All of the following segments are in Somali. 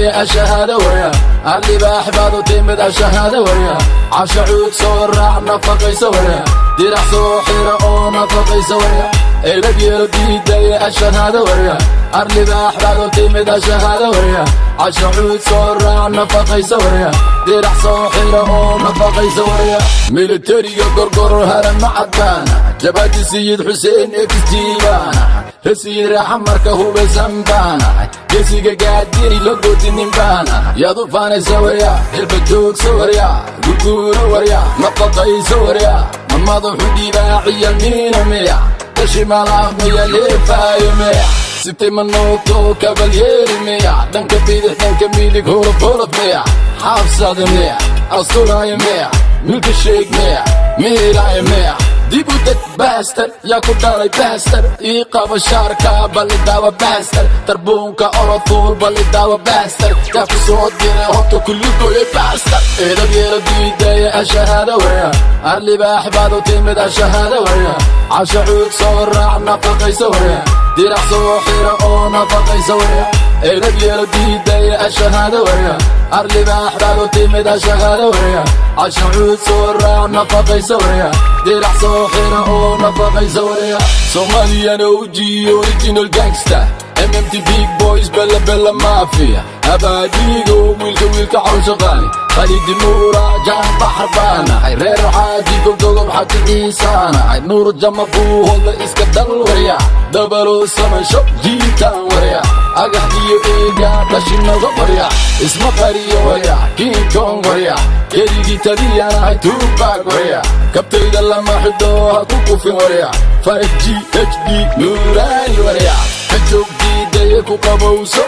Diidaya ashahaada warya, arlibaax baad u timid, ashahaada warya. Casha cuud soo raac, nafaqaysa warya. Dirac soo xira oo nafaqaysa warya. Edab yeelo diidaya, ashahaada warya. Arlibaax baad u timid, ashahaada warya. Casha cuud soo raac, nafaqaysa warya. Dirac soo xira oo nafaqaysa warya. Militariga Gorgoror harama cadbaana, Jabhadi Sayid Xuseen exjiibaana, Rasiid Raxamarka hubaysan baana, gesiga Gaadiri la godinin baana. Yaad u faanaysa warya? Hilba joogsa warya, gurguuro warya, nafaqaysa warya. Ma madaxu dhibaaciya miina miya, dashimalaa miya, leefaayo miya, sitay ma noogto kabalyeeri miya, dhanka bidix, dhanka midig, holof holof miya, xaabsada miya, asturaayo miya, milka sheeg miya, miiraayo miya? Dib u deg bastard, yaa ku dhalay bastard? Ii qaba shaarka, balidaawa bastard. Tarbuunka orofuul, balidaawa bastard. Yaa ku soo diray horta kulligoyay bastard? Edab yeelo diidaya, ashahaada warya. Arlibaax baad u timid, ashahaada warya. Casha cuud soo raac, nafaqaysa warya. Dirac soo xira oo nafaqaysa warya. Edab yeelo diidaya, ashahaada warya. Arlibaax baad u timid, ashahaada warya. Casha cuud soo raac, nafaqaysa warya. Dirac soo xira oo nafaqaysa warya. Somalian OG, original gangster, MMT big boys, bella bella mafia, abaadigo wiilka wiilka cawsha qaali Khalidi Nuura jaan baxar baanahay, reer Xaaji Goldogob Xaji Ciisaanahay, Nuur Jama Buuhoodla iska dal warya, dabalo samansho jiitaan warya, agax iyo eega dhashinaga warya, isma qariyo warya, King Kong warya, keligii taliyanahay Tupac warya, kabtayda lama xidho, ha ku kufin warya, 5G HD nuuraani warya, ka joog diidaya, ku qabowso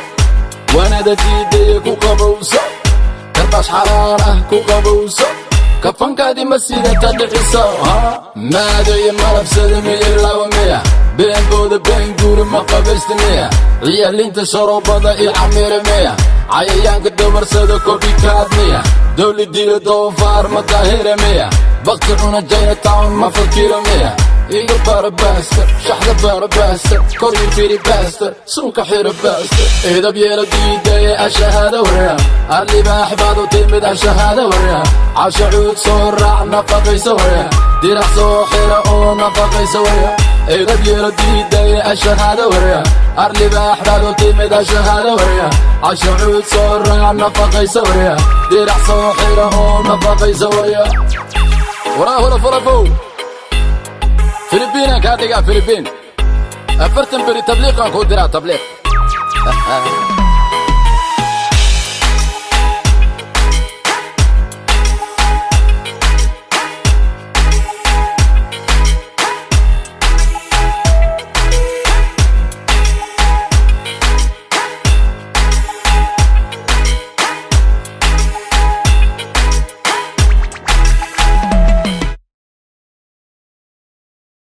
wanada diidaya, ku qabowso karbash xalaal ah, ku qabowso kafankaadi ma sidata dhiciso maadaya malabsada miya, laba miya, beenbooda been guuri ma qabaysta miya, ciyaalinta sharoobada iyo camira miya, cayayaanka dabarsada copycat miya, dowladila doofaar ma daahira miya, bakti cuna Chinatown ma fakira miya? Iga bara bastard, shaxda bara bastard, kor ii firi bastard, suunka xira bastard. Edab yeelo diidaya, ashahaada warya. Arlibaax baad u timid, ashahaada warya. Casha cuud soo raac, nafaqaysa warya. Dirac soo xira oo nafaqaysa warya. Edab yeelo diidaya, ashahaada warya. Arlibaax baad u timid, ashahaada warya. Casha cuud soo raac, nafaqaysa warya. Dirac soo xira oo nafaqaysa warya. Waraa holof holofow, Filibiinaan kaa dhigaa, Filibiin. 40 beri tabliiqaan kuu diraa, tabliiq.